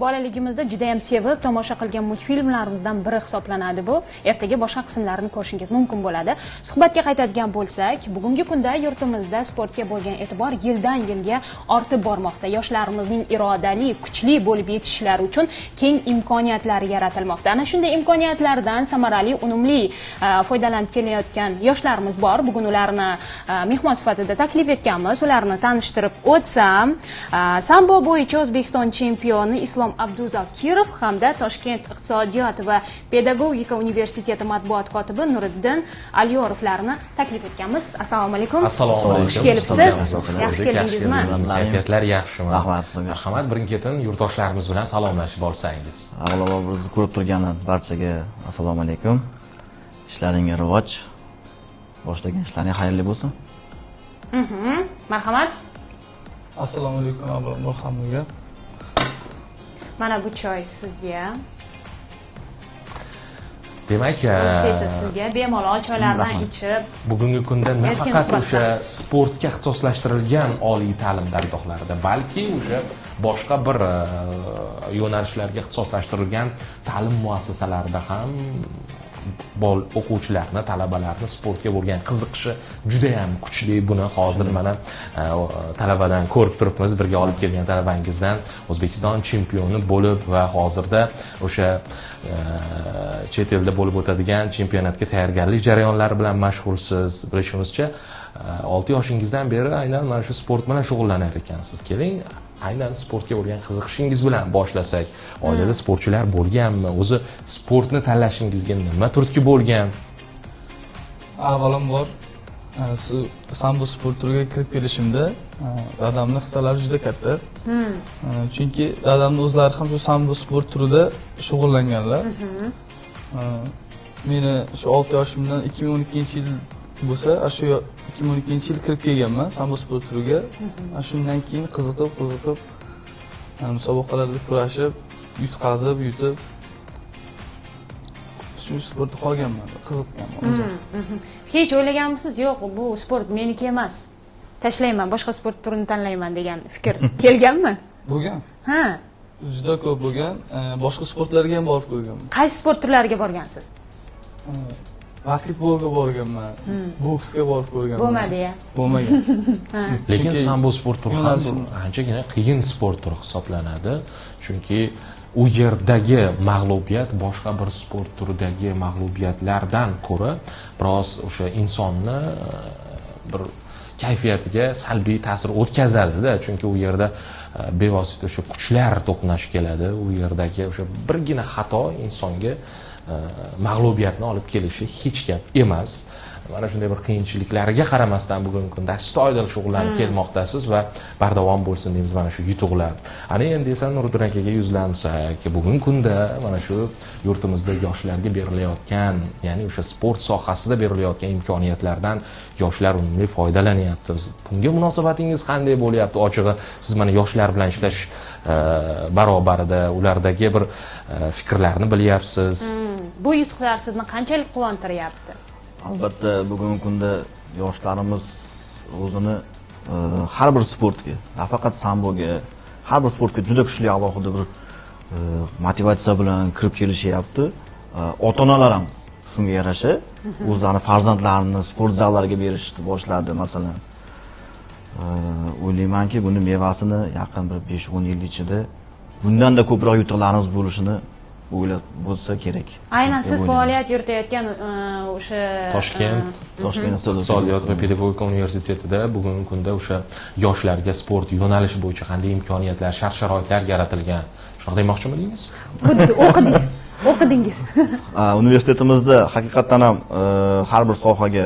Bolaligimizda juda ham sevib tomosha qilgan multfilmlarimizdan biri hisoblanadi bu. Ertaga boshqa qismlarini ko'rishingiz mumkin bo'ladi. Suhbatga qaytadigan bo'lsak, bugungi kunda yurtimizda sportga bo'lgan e'tibor yildan yilga ortib bormoqda. Yoshlarimizning irodali, kuchli bo'lib yetishishlari uchun keng imkoniyatlar yaratilmoqda. Ana shunday imkoniyatlardan samarali, unumli foydalanib kelayotgan yoshlarimiz bor. Bugun ularni mehmon sifatida taklif etganmiz. Ularni tanishtirib o'tsam, sambo bo'yicha O'zbekiston chempioni Islom Abduzokirov hamda Toshkent iqtisodiyot va pedagogika universiteti matbuot kotibi Nuriddin Aliyorovlarni taklif etganmiz. Assalomu alaykum. Assalomu alaykum. Xush kelibsiz. Yaxshi keldingizmi? Kayfiyatlar yaxshimi? Rahmat. Marhamat, birin-ketin yurtdoshlarimiz bilan salomlashib olsangiz. Avvalambor, bizni ko'rib turgan barchaga assalomu alaykum. Ishlaringga rivoj, boshlagan ishlaring xayrli bo'lsin. Marhamat. Assalomu alaykum avvalambor hammaga. Mana bu choy sizga. Demak, Bu esa sizga, bemalol choylardan ichib bugungi kunda erkin nafaqat suhbat o'sha qilamiz. sportga ixtisoslashtirilgan oliy ta'lim dargohlarida, balki o'sha boshqa bir yo'nalishlarga ixtisoslashtirilgan ta'lim muassasalarida ham o'quvchilarni, talabalarni sportga bo'lgan qiziqishi juda ham kuchli. Buni hozir mana talabadan ko'rib turibmiz, birga olib kelgan talabangizdan. O'zbekiston chempioni bo'lib va hozirda o'sha chet elda bo'lib o'tadigan chempionatga tayyorgarlik jarayonlari bilan mashg'ulsiz. Bilishimizcha, 6 yoshingizdan beri aynan mana shu sport bilan shug'ullanar ekansiz. Keling, aynan sportga bo'lgan qiziqishingiz bilan boshlasak. Oilada sportchilar bo'lganmi? O'zi sportni tanlashingizga nima turtki bo'lgan? Avvalambor, sambo sport turiga kirib kelishimda dadamni hissalari juda katta. Chunki dadamni o'zlari ham shu sambo sport turida shug'ullanganlar. Meni shu 6 yoshimdan, 2012 yil bo'lsa, shu 2012 yil kirib kelganman sambo sport turiga. Ana shundan keyin qiziqib qiziqib, musobaqalarda kurashib, yutqazib, yutib, shu sportda qolganman, qiziqqanman o'zim. Hech o'ylaganmisiz, yo'q, bu sport meniki emas, tashlayman, boshqa sport turini tanlayman degan fikr kelganmi? Bo'lgan. Juda ko'p bo'lgan. Boshqa sportlarga ham borib ko'rganman. Qaysi sport turlariga borgansiz? Basketbolga borganman, boksga borib ko'rganman. Bo'lmadi ya? Bo'lmagan. Lekin Chunki sambo sport turi ham bu yo'nalishim emas. anchagina qiyin sport turi hisoblanadi, chunki u yerdagi mag'lubiyat boshqa bir sport turidagi mag'lubiyatlardan ko'ra biroz o'sha insonni bir kayfiyatiga salbiy ta'sir o'tkazadida, chunki u yerda bevosita o'sha kuchlar to'qnash keladi. U yerdagi o'sha birgina xato insonga mag'lubiyatni olib kelishi hech gap emas. Mana shunday bir qiyinchiliklarga qaramasdan, bugungi kunda astoydil shug'ullanib kelmoqdasiz va bardavom bo'lsin deymiz mana shu yutuqlar. Ana endi esa Nuriddin akaga yuzlansak, bugungi kunda mana shu yurtimizda yoshlarga berilayotgan, ya'ni o'sha sport sohasida berilayotgan imkoniyatlardan yoshlar unumli foydalanyapti. Bunga munosabatingiz qanday bo'lyapti? Ochig'i, siz mana yoshlar bilan ishlash barobarida ulardagi bir fikrlarni bilyapsiz. Bu yutuqlar sizni qanchalik quvontiryapti? Albatta, bugungi kunda yoshlarimiz o'zini har bir sportga, nafaqat samboga, har bir sportga juda kuchli, alohida bir motivatsiya bilan kirib kelishyapti. Ota onalar ham shunga yarasha o'zlarini farzandlarini sport zallariga berishni boshladi, masalan. O'ylaymanki, buni mevasini yaqin bir 5-10 yil ichida bundanda ko'proq yutuqlarimiz bo'lishini o'ylab bo'lsa kerak Aynan deb siz o'ylayman. faoliyat yuritayotgan o'sha Toshkent Toshkent iqtisodiyot va pedagogika universitetida bugungi kunda o'sha yoshlarga sport yo'nalishi bo'yicha qanday imkoniyatlar, shart sharoitlar yaratilgan, shunaqa demoqchimidingiz? Xuddi o'qidingiz, o'qidingiz. Universitetimizda haqiqatdan ham har bir sohaga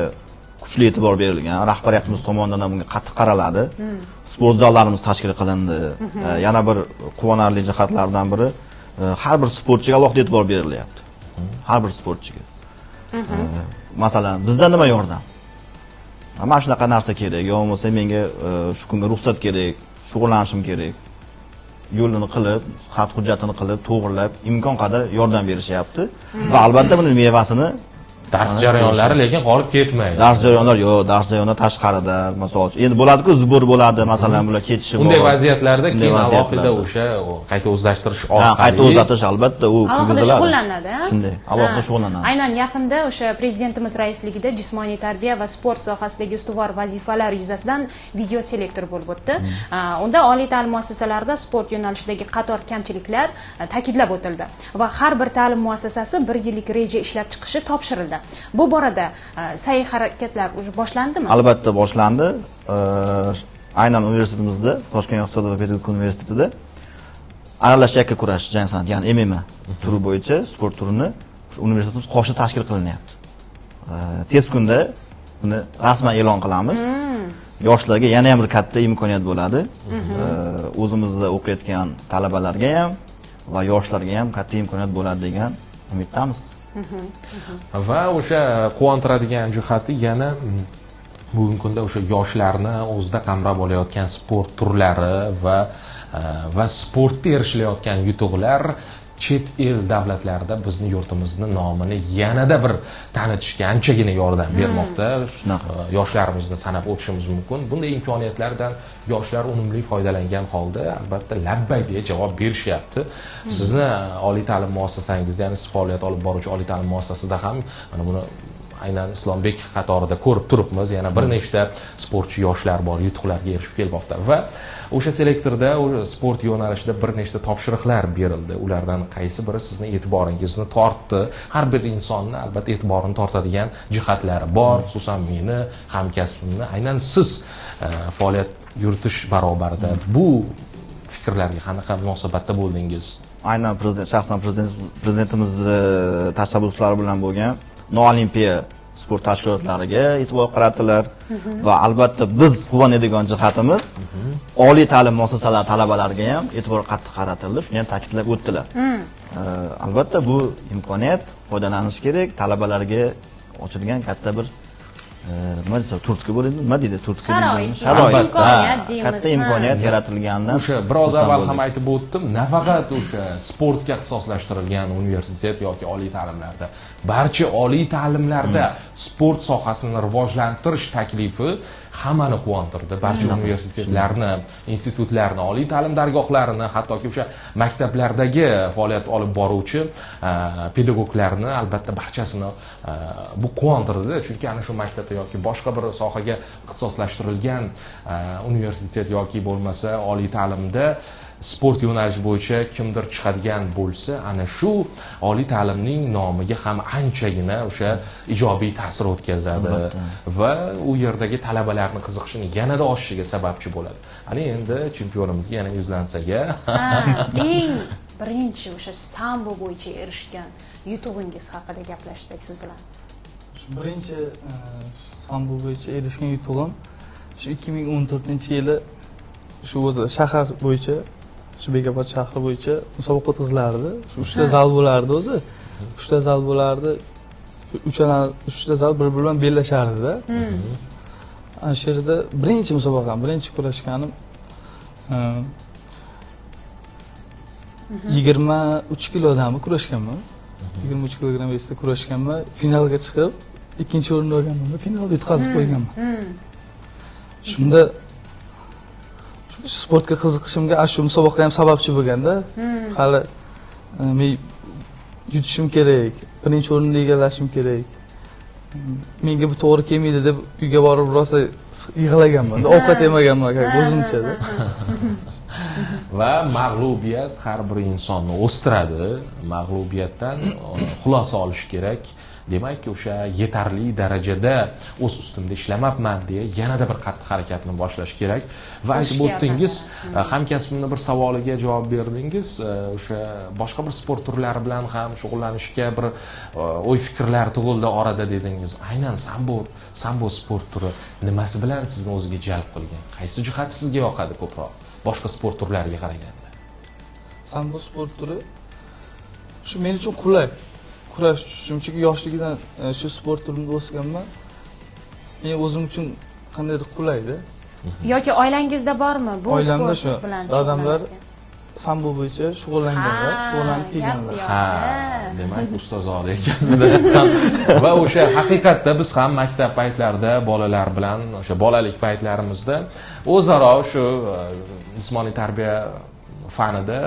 kuchli e'tibor berilgan. Rahbariyatimiz tomonidan ham bunga qattiq qaraladi. Sport zallarimiz tashkil qilindi. Yana bir quvonarli jihatlardan biri, har bir sportchiga alohida e'tibor berilyapti. Har bir sportchiga. Masalan, bizdan nima yordam? Mana shunaqa narsa kerak, yo bo'lmasa menga shu kunga ruxsat kerak, shug'ullanishim kerak. Yo'lini qilib, xat hujjatini qilib, to'g'irlab, imkon qadar yordam berishyapti. Va albatta buni mevasini Dars jarayonlari lekin qolib ketmaydi. Dars jarayonlar yo'q, dars jarayonlar tashqarida, misol uchun. Endi bo'ladi-ku, zbor bo'ladi, masalan, bular ketishi bor. Unday vaziyatlarda Unday keyin alohida vaziyatlarda. o'sha qayta o'zlashtirish Ha, orqali qayta o'zlashtirish albatta u Alohida kirgiziladi. shug'ullanadi, a? Shunday, alohida Ha. shug'ullanadi. Aynan yaqinda o'sha prezidentimiz raisligida jismoniy tarbiya va sport sohasidagi ustuvor vazifalar yuzasidan video selektor bo'lib o'tdi. Unda oliy ta'lim muassasalarida sport yo'nalishidagi qator kamchiliklar ta'kidlab o'tildi va har bir ta'lim muassasasi bir yillik reja ishlab chiqishi topshirildi. Bu borada sa'y harakatlar уже boshlandimi? Albatta boshlandi. Aynan universitetimizda, Toshkent iqtisodiyot va pedagogika universitetida aralash yakka kurash jang san'ati, ya'ni MMA turi bo'yicha sport turini shu universitetimiz qoshida tashkil qilinyapti. Tez kunda buni rasman e'lon qilamiz. Yoshlarga yana ham bir katta imkoniyat bo'ladi. O'zimizda o'qiyotgan talabalarga ham va yoshlarga ham katta imkoniyat bo'ladi degan umiddamiz. Va o'sha quvontiradigan jihati yana bugungi kunda o'sha yoshlarni o'zida qamrab olayotgan sport turlari va sportda erishilayotgan yutuqlar chet el davlatlarida bizni yurtimizni nomini yanada bir tanitishga anchagina yordam bermoqda. Shunaqa. Yoshlarimizni sanab o'tishimiz mumkin. Bunday imkoniyatlardan yoshlar unumli foydalangan holda albatta labbay deya javob berishyapti. Sizni oliy ta'lim muassasangizda, ya'ni siz faoliyat olib boruvchi oliy ta'lim muassasasida ham mana buni aynan Islombek qatorida ko'rib turibmiz. Yana bir nechta sportchi yoshlar bor, yutuqlarga erishib kelmoqda va o'sha selektorda o'sha sport yo'nalishida bir nechta topshiriqlar berildi. Ulardan qaysi biri sizni e'tiboringizni tortdi? Har bir insonni albatta e'tiborini tortadigan jihatlari bor, xususan meni hamkasbimni aynan siz faoliyat yuritish barobarida bu fikrlarga qanaqa munosabatda bo'ldingiz? Aynan prezident, shaxsan prezidentimiz tashabbuslari bilan bo'lgan noolimpiya sport tashkilotlariga e'tibor qaratdilar va albatta biz quvonadigan jihatimiz oliy ta'lim muassasalari talabalariga ham e'tibor qattiq qaratildi, shuni ham ta'kidlab o'tdilar. Albatta bu imkoniyat foydalanish kerak, talabalarga ochilgan katta bir nima desa, turtki bo'ladi, nima deydi, turtki Sharoit, deydi, sharoit, imkoniyat ha, deymiz, katta ha. imkoniyat yaratilganidan O'sha biroz xursand avval bo'ldik. ham aytib o'tdim, nafaqat o'sha sportga ixtisoslashtirilgan universitet yoki oliy ta'limlarda, barcha oliy ta'limlarda sport sohasini rivojlantirish taklifi hammani quvontirdi. Barcha universitetlarni, institutlarni, oliy ta'lim dargohlarini, hattoki o'sha maktablardagi faoliyat olib boruvchi pedagoglarni albatta barchasini bu quvontirdi, chunki ana shu maktabda yoki boshqa bir sohaga ixtisoslashtirilgan universitet yoki bo'lmasa oliy ta'limda sport yo'nalishi bo'yicha kimdir chiqadigan bo'lsa, ana shu oliy ta'limning nomiga ham anchagina o'sha ijobiy ta'sir o'tkazadi va u yerdagi talabalarni qiziqishini yanada oshishiga sababchi bo'ladi. Ana endi chempionimizga yana yuzlansak, a? Ha, eng birinchi o'sha sambo bo'yicha erishgan yutug'ingiz haqida gaplashsak siz bilan. Shu birinchi sambo bo'yicha erishgan yutug'im shu 2014-yili shu o'zi shahar bo'yicha, shu Bekobod shahri bo'yicha musobaqa o'tkazilardi. Shu uchta zal bo'lardi o'zi. Uchta zal bo'lardi. Uchala uchta zal bir-biri bilan bellashardi-da. Ana shu yerda birinchi musobaqam, birinchi kurashganim 23 kilodami kurashganman. 23 kilogramm вес da kurashganman. Finalga chiqib, ikkinchi o'rinni olganman. Finalda yutqazib qo'yganman. Shunda shu sportga qiziqishimga ana shu musobaqa ham sababchi bo'lganda. Hali men yutishim kerak, birinchi o'rinni egallashim kerak. Menga bu to'g'ri kelmaydi deb uyga borib rosa yig'laganman. Ovqat yemaganman o'zimcha-da. Va mag'lubiyat har bir insonni o'stiradi. Mag'lubiyatdan xulosa olish kerak. Demak, o'sha yetarli darajada o'z ustimda ishlamabman deya yanada bir qattiq harakatni boshlash kerak. Va aytib Qo'shga o'tdingiz, hamkasbimni bir savoliga javob berdingiz, o'sha boshqa bir sport turlari bilan ham shug'ullanishga bir o'y fikrlar tug'ildi orada dedingiz. Aynan sambo sport turi nimasi bilan sizni o'ziga jalb qilgan? Qaysi jihati sizga yoqadi ko'proq boshqa sport turlariga qaraganda? Sambo sport turi shu men uchun qulay. Kurash, chunki yoshligidan shu sport turida o'sganman. Men o'zim uchun qandaydir qulayda. Yoki oilangizda bormi bu Oilamda sport shu bilan dadamlar shug'ullanadigan? sambo bo'yicha shug'ullanganlar, shug'ullanib kelganlar. Ha, demak ustozoda ekansizlar siz ham. Va o'sha haqiqatda biz ham maktab paytlarida bolalar bilan o'sha bolalik paytlarimizda o'zaro shu jismoniy tarbiya fanida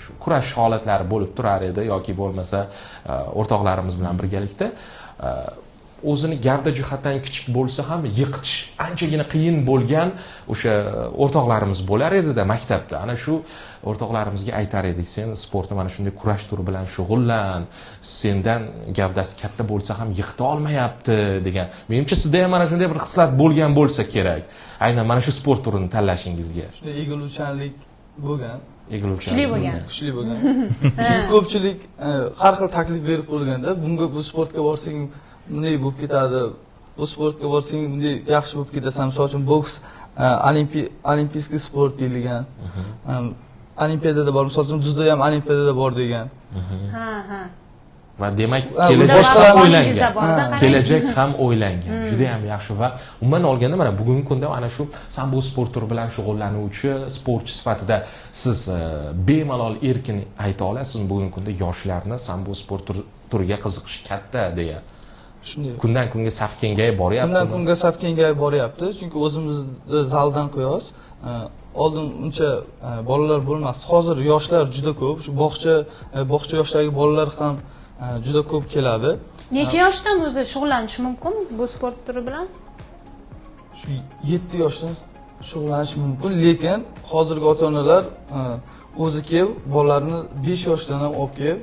shu kurash holatlari bo'lib turar edi yoki bo'lmasa o'rtoqlarimiz bilan birgalikda o'zini gavda jihatdan kichik bo'lsa ham yiqitish anchagina qiyin bo'lgan o'sha o'rtoqlarimiz bo'lar edida maktabda. Ana shu o'rtoqlarimizga aytar edik, sen sportni mana shunday kurash turi bilan shug'ullan, sendan gavdasi katta bo'lsa ham yiqita olmayapti degan. Menimcha sizda ham mana shunday bir xislat bo'lgan bo'lsa kerak, aynan mana shu sport turini tanlashingizga. Shunday egiluvchanlik bo'lgan. Egiluvchanlik Kuchli bo'lgan. Kuchli bo'lgan. Chunki ko'pchilik har xil taklif berib qo'yilganda, bunga bu sportga borsang bunday bo'lib ketadi, bu sportga borsang bunday yaxshi bo'lib ketasan. Misol uchun boks олимпийский sport deyilgan. Olimpiadada bor, misol uchun dzyudo ham olimpiadada bor degan. Ha, ha. Va demak Ha, kelajak boshqalar ham Oningizda o'ylangan. borda, qarang. Kelajak ham o'ylangan. Juda ham yaxshi va umuman olganda mana bugungi kunda ana shu sambo sport turi bilan shug'ullanuvchi sportchi sifatida siz bemalol erkin ayta olasiz, bugungi kunda yoshlarni sambo sport turiga qiziqishi katta degan. Shunday. Kundan kunga saf kengayib boryapti. Kundan kunga saf kengayib boryapti. Chunki o'zimizni zaldan qo'yamiz. Oldin uncha bolalar bo'lmasdi. Hozir yoshlar juda ko'p. Shu bog'cha yoshidagi bolalar ham juda ko'p keladi. Necha yoshdan o'zi shug'ullanish mumkin bu sport turi bilan? Shu 7 yoshdan shug'ullanish mumkin, lekin hozirgi ota-onalar o'zi kelib bolalarni 5 yoshdan ham olib kelib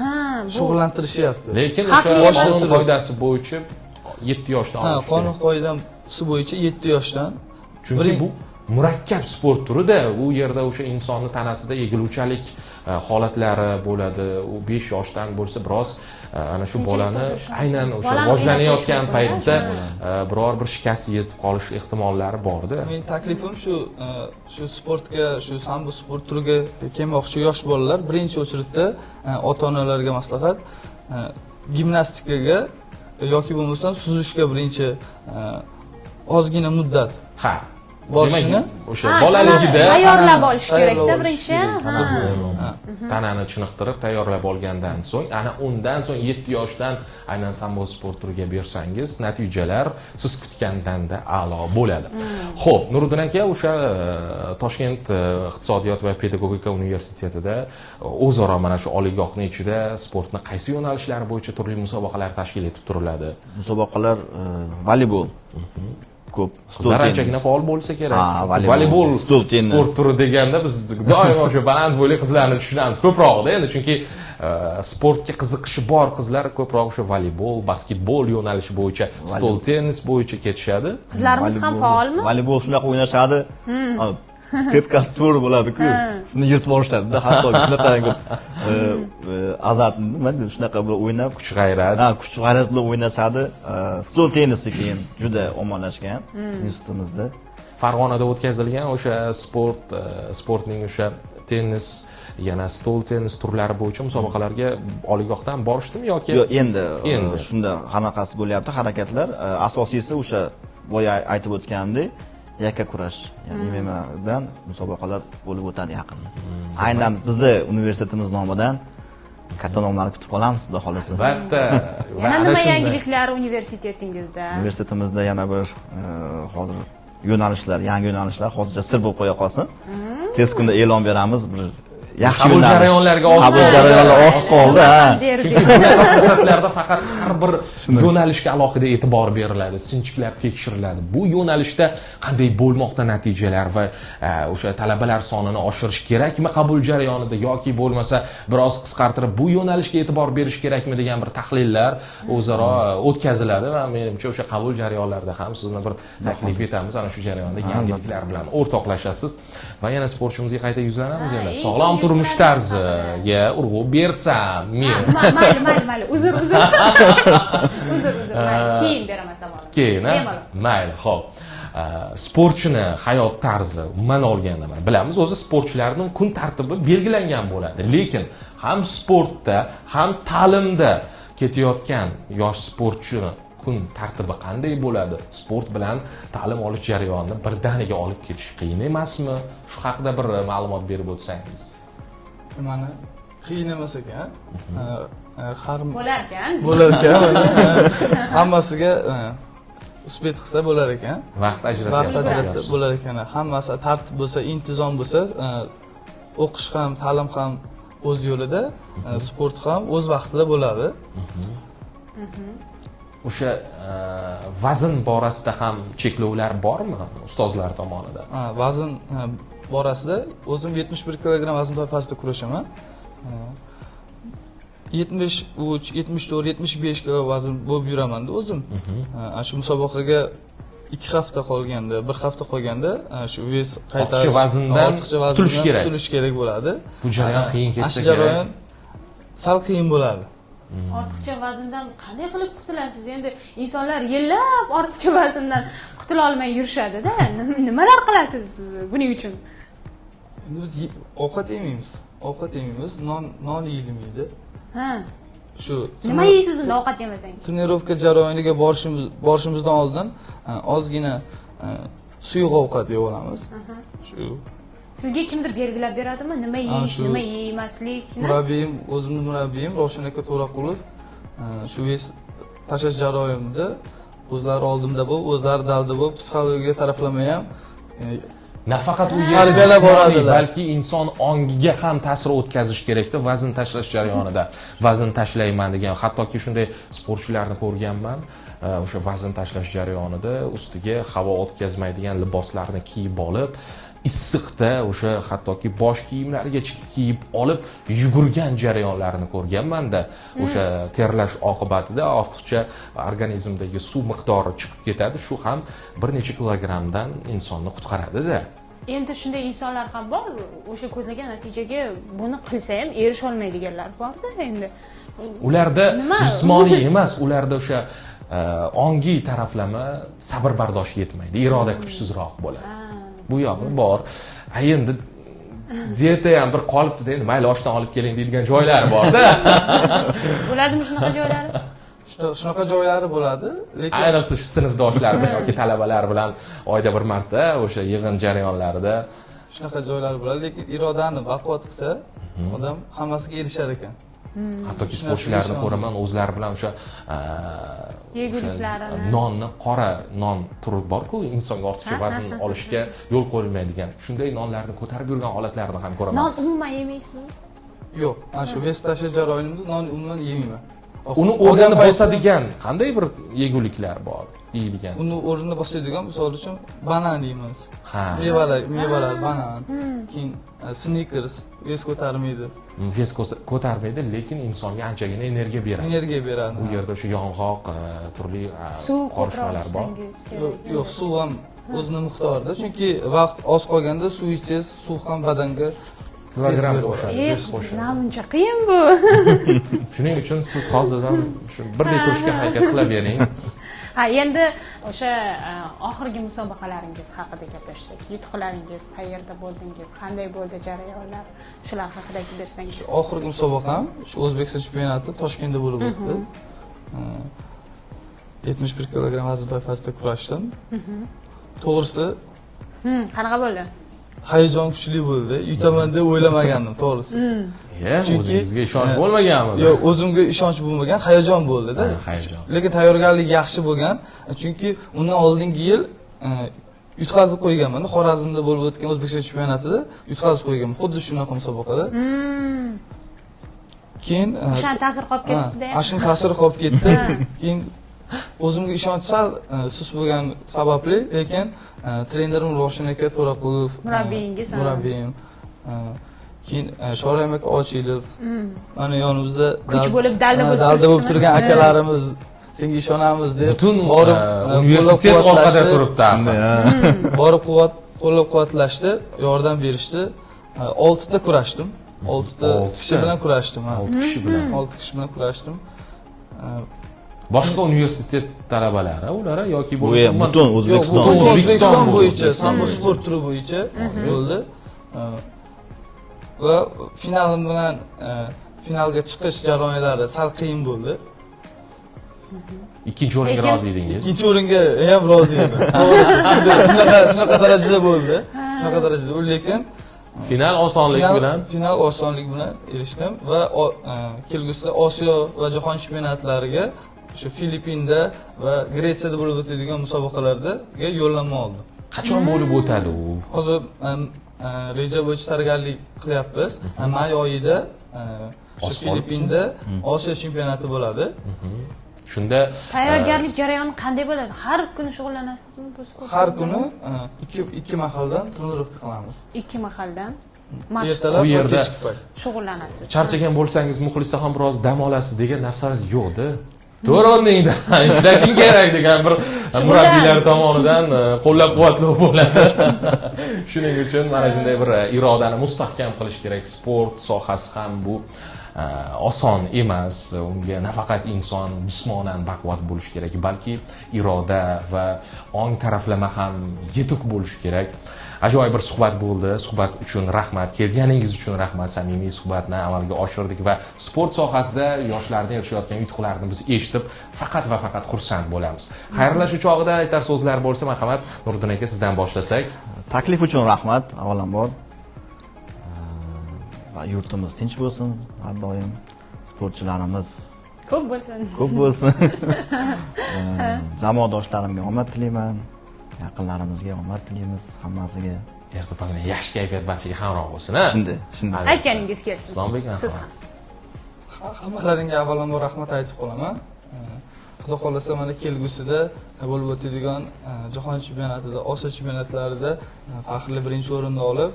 Ha, bu shug'ullantirishyapti. Lekin o'sha Xavfli qonun emas. qoidasi bo'yicha 7 yoshdan Ha, olish qonun kerak. qoidasi bo'yicha 7 yoshdan. Chunki bu murakkab sport turida, u yerda o'sha insonni tanasida egiluvchanlik holatlari bo'ladi. U 5 yoshdan bo'lsa biroz ana shu Tinchlik bolani tug'ilishi. aynan o'sha Bolani rivojlanayotgan qiynab paytda qo'yish biror bir shikast yetib qolish ehtimollari borda. Mening taklifim shu shu sportga, shu sambo sport turiga kelmoqchi yosh bolalar birinchi очередda ota-onalarga maslahat, gimnastikaga yoki bo'lmasam suzishga birinchi ozgina muddat Ha. borishini Demak, o'sha Ha, bolaligida tayyorlab olish Tayyorlab kerakda olish birinchi. kerak. Ha. Tanani chiniqtirib tayyorlab olgandan so'ng, ana undan so'ng 7 yoshdan aynan sambo sport turiga bersangiz, natijalar siz kutgandanda a'lo bo'ladi. Xo'p, Nuriddin aka, o'sha Toshkent iqtisodiyot va pedagogika universitetida o'zaro mana shu oliygohning ichida sportni qaysi yo'nalishlari bo'yicha turli musobaqalar tashkil etib turiladi? Musobaqalar voleybol ko'p. Qizlar anchagina faol bo'lsa kerak. Ha, Chunki voleybol, voleybol stol tennis. sport turi deganda biz doimo o'sha baland bo'yli qizlarni tushunamiz ko'proqda endi, chunki sportga qiziqishi bor qizlar ko'proq o'sha voleybol, basketbol yo'nalishi bo'yicha, stol tennis bo'yicha ketishadi. Qizlarimiz ham faolmi? Voleybol shunaqa o'ynashadi. Ha, setkasi to'g'ri bo'ladi-ku. Shuni yirtib yuborishadi-da, hatto shunaqa azart nima deydi, shunaqa bir o'ynab Kuch g'ayrat. Ha, kuch g'ayrat bilan o'ynashadi. Stol tennisi keyin juda ommalashgan institutimizda. Farg'onada o'tkazilgan o'sha sportning o'sha tennis, yana stol tennis turlari bo'yicha musobaqalarga oliygohdan borishdimi yoki? Yo'q, endi, Endi. Shunda qanaqasi bo'lyapti harakatlar. Asosiysi o'sha boya aytib o'tganimdek, yakka kurash, ya'ni MMAdan musobaqalar bo'lib o'tadi yaqinda. Aynan bizni universitetimiz nomidan katta nomlarni kutib qolamiz, xudo xolasa. Albatta. Va Yana ana nima shunda- yangiliklar universitetingizda? Universitetimizda yana bir hozir yo'nalishlar, yangi yo'nalishlar hozircha sir bo'lib qo'ya qolsin. Tez kunda e'lon beramiz, bir yaxshi Qabul yo'nalish. jarayonlariga oz Qabul qoldi. jarayonlari oz qoldi, ha. Derdik. Chunki bunaqa fursatlarda faqat har bir yo'nalishga alohida e'tibor beriladi, sinchiklab tekshiriladi. Bu yo'nalishda qanday bo'lmoqda natijalar va o'sha talabalar sonini oshirish kerakmi qabul jarayonida yoki bo'lmasa biroz qisqartirib bu yo'nalishga e'tibor berish kerakmi degan bir tahlillar o'zaro o'tkaziladi va menimcha o'sha qabul jarayonlarida ham sizni bir taklif etamiz. Ana shu jarayonda yangiliklar bilan o'rtoqlashasiz va yana sportchimizga qayta yuzlanamiz yana. Eng Sog'lom so'nggi turmush surat tarziga urg'u bersam men. Mayli, mayli, mayli. Uzr, uzr. Uzr, uzr. Mayli. Keyin beraman savolni. Keyin, ha? Bemalol. Mayli, xo'p. Sportchini hayot tarzi umuman olganda mana bilamiz, o'zi sportchilarning kun tartibi belgilangan bo'ladi. Lekin ham sportda, ham ta'limda ketayotgan yosh sportchini Kun tartibi qanday bo'ladi? Sport bilan ta'lim olish jarayonini birdaniga olib ketish qiyin emasmi? Shu haqida bir ma'lumot berib o'tsangiz. Mana qiyin emas ekan. Har bo'larkan. Bo'larkan. Hammasiga uspet qilsa bo'lar ekan. Vaqt ajratsa bo'lar ekan. Hammasi tartib bo'lsa, intizom bo'lsa, o'qish ham, ta'lim ham o'z yo'lida, sport ham o'z vaqtida bo'ladi. O'sha vazn borasida ham cheklovlar bormi ustozlar tomonidan? Vazn borasida o'zim 71 kilogramm vazn toifasida kurashaman. 73, 74, 75 kilo vazn bo'lib yuraman-da o'zim. Shu musobaqaga 2 hafta qolganda, 1 hafta qolganda shu vес qaytarish, vazndan qutulish kerak bo'ladi. Bu jarayon qiyin ketsa kerak. Shu jarayon sal qiyin bo'ladi. Ortiqcha vazndan qanday qilib qutulasiz? Endi insonlar yillab ortiqcha vazndan qutula olmay yurishadi-da. Nimalar qilasiz buning uchun? Endi biz ovqat yemaymiz. Ovqat yemaymiz, non yeyilmaydi. Ha. Shu nima yeysiz unda ovqat yemasangiz? Trenirovka jarayoniga borishimizdan oldin ozgina suyuq ovqat yeb olamiz. Shu sizga kimdir belgilab beradimi? Nima yeyish, nima yemaslikni? Murabbiyim, o'zimning murabbiyim Ravshan aka To'raqulov shu vес tashlash jarayonida o'zlari oldimda bo'lib, o'zlari dalda bo'lib, psixologiya taraflama ham nafaqat u yerga boradilar, balki inson ongiga ham ta'sir o'tkazish kerakda vazn tashlash jarayonida. Vazn tashlayman degan, hattoki shunday sportchilarni ko'rganman, o'sha vazn tashlash jarayonida ustiga havo o'tkazmaydigan liboslarni kiyib olib, issiqda o'sha hattoki bosh kiyimlarigacha kiyib olib yugurgan jarayonlarini ko'rganman-da. O'sha terlash oqibatida ortiqcha organizmdagi suv miqdori chiqib ketadi, shu ham bir necha kilogrammdan insonni qutqaradi-da. Endi shunday insonlar ham bor, o'sha ko'zlagan natijaga buni qilsa ham erisha olmaydiganlar bor-da endi. Ularda jismoniy emas, ularda o'sha ongi taraflama sabr bardosh yetmaydi, iroda kuchsizroq bo'ladi. Bu yog'i bor. Endi dieta ham bir qolibdi-da, endi mayli oshdan olib keling deydigan joylari bor-da. Bo'ladimi shunaqa joylari? Shunaqa joylari bo'ladi, lekin ayniqsa shu sinfdoshlar bilan yoki talabalar bilan oyda bir marta o'sha yig'in jarayonlarida shunaqa joylari bo'ladi, lekin irodani baquvvat qilsa odam hammasiga erishar ekan. Hattoki sportchilarni ko'raman, o'zlari bilan o'sha yeguliklarini, nonni, qora non turi bor-ku, insonga ortiqcha vazn olishga yo'l qo'yilmaydigan shunday nonlarni ko'tarib yurgan holatlarini ham ko'raman. Non umuman yemaysizmi? Yo'q, ana shu vес tashlash jarayonimda non umuman yemayman. Uni o'rnini bosadigan qanday bir yeguliklar bor yeydigan? Uni o'rnini bosadigan misol uchun banan yeymiz. Mevalar, banan, keyin Snickers vес ko'tarmaydi. Vес ko'tarmaydi, lekin insonga anchagina energiya beradi. Energiya beradi. U yerda o'sha yong'oq, turli qorishmalar bor. Yo'q, suv ham o'zini miqdorida, chunki vaqt oz qolganda suv ichsangiz, suv ham badanga kilogramm qo'shadi, vес qo'shadi. Namuncha qiyin bu. Shuning uchun siz hozirdan shu birdek turishga harakat qilavering. Ha, endi o'sha oxirgi musobaqalaringiz haqida gaplashsak, yutuqlaringiz, qayerda bo'ldingiz, qanday bo'ldi jarayonlar, shular haqida aytib bersangiz. Shu oxirgi musobaqam shu O'zbekiston chempionati Toshkentda bo'lib o'tdi. 71 kilogramm vazn toifasida kurashdim. To'g'risi, qanaqa bo'ldi? Hayajon kuchli bo'ldi. Yutaman deb o'ylamagandim, to'g'risi. Chunki o'zingizga ishonch bo'lmaganmi? Yo'q, o'zimga ishonch bo'lmagan, hayajon bo'ldi-da. Lekin tayyorgarlik yaxshi bo'lgan, chunki undan oldingi yil yutqazib qo'yganman. Xorazmda bo'lib o'tgan O'zbekiston chempionatida yutqazib qo'yganman, xuddi shunaqa musobaqada. Keyin o'shan ta'sir qolib ketdi-da. Shuni ta'siri qolib ketdi. Keyin o'zimga ishonch sal sust bo'lgan sababli, lekin trenerim Ravshan aka To'raqulov, murabbiyingiz, murabbiyim, keyin Shoraym aka Ochilov, mana yonimizda kuch bo'lib dalda bo'lib turgan akalarimiz, senga ishonamiz deb butun borib universitet orqada turibdi. Borib qo'llab-quvvatlashdi, yordam berishdi. 6 ta kurashdim. 6 ta kishi bilan kurashdim. 6 kishi bilan. 6 kishi bilan kurashdim. Boshqa universitet talabalari ular yoki bu butun O'zbekiston bo'yicha sambo sport turi bo'yicha bo'ldi. Va finalim bilan finalga chiqish jarayonlari sal qiyin bo'ldi. Ikkinchi o'ringa rozi edingiz? Ikkinchi o'ringa ham rozi edim. To'g'risi, shunaqa darajada bo'ldi. Shunaqa darajada bo'ldi, lekin final osonlik bilan final osonlik bilan erishdim va kelgusida Osiyo va jahon chempionatlariga o'sha Filippinda va Gretsiyada bo'lib o'tadigan musobaqalarda yo'llanma oldim. Qachon bo'lib o'tadi u? Hozir reja bo'yicha tayyorgarlik qilyapmiz. May oyida o'sha Filippinda Osiyo chempionati bo'ladi. Shunda tayyorgarlik jarayoni qanday bo'ladi? Har kuni shug'ullanasizmi bu sport? Har kuni ikki mahaldan trenirovka qilamiz. Ikki mahaldan? Ertalab va kechki payt shug'ullanasiz. Charchagan bo'lsangiz muxlisa ham biroz dam olasiz degan narsalar yo'q-da. To'g'ri o'rningda ishlashing kerak degan bir murabbiylar tomonidan qo'llab-quvvatlov bo'ladi. Shuning uchun mana shunday bir irodani mustahkam qilish kerak. Sport sohasi ham bu oson emas. Unga nafaqat inson jismonan baquvvat bo'lishi kerak, balki iroda va ong taraflama ham yetuk bo'lishi kerak. Ajoyib bir suhbat bo'ldi. Suhbat uchun rahmat, kelganingiz uchun rahmat. Samimiy suhbatni amalga oshirdik va sport sohasida yoshlarning erishayotgan yutuqlarini biz eshitib faqat va faqat xursand bo'lamiz. Xayrlashuv chog'ida aytar so'zlar bo'lsa, marhamat, Nuriddin aka, sizdan boshlasak. Taklif uchun rahmat avvalambor. Va yurtimiz tinch bo'lsin har doim. Sportchilarimiz ko'p bo'lsin. Ko'p bo'lsin. Jamoadoshlarimga omad tilayman. Yaqinlarimizga omad tilaymiz hammasiga. Erta tongdan yaxshi kayfiyat barchaga hamroh bo'lsin, ha? Shunday, shunday. Aytganingiz kelsin. Islombek, siz ham. Hammalaringga avvalambor rahmat aytib qolaman. Xudo xohlasa mana kelgusida bo'lib o'tadigan jahon chempionatida, Osiyo chempionatlarida faxrli birinchi o'rinni olib,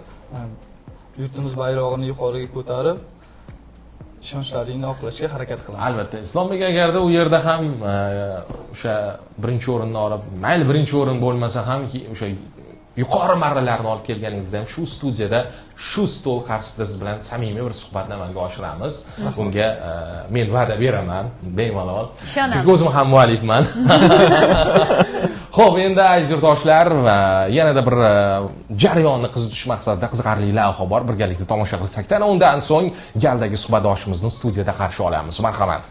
yurtimiz bayrog'ini yuqoriga ko'tarib, ishonchlaringni oqlashga harakat qilaman. Albatta, Islombek agarda u yerda ham o'sha birinchi o'rinni olib, mayli birinchi o'rin bo'lmasa ham o'sha yuqori marralarni olib kelganingizda ham shu studiyada, shu stol qarshisida siz bilan samimiy bir suhbatni amalga oshiramiz. Bunga men va'da beraman, bemalol. Ishonamiz. Chunki o'zim ham muallifman. Xo'p, endi aziz yurtdoshlar, va yanada bir jarayonni qizitish maqsadida qiziqarli lavha bor, birgalikda tomosha qilsak, undan so'ng galdagi suhbatdoshimizni studiyada qarshi olamiz. Marhamat.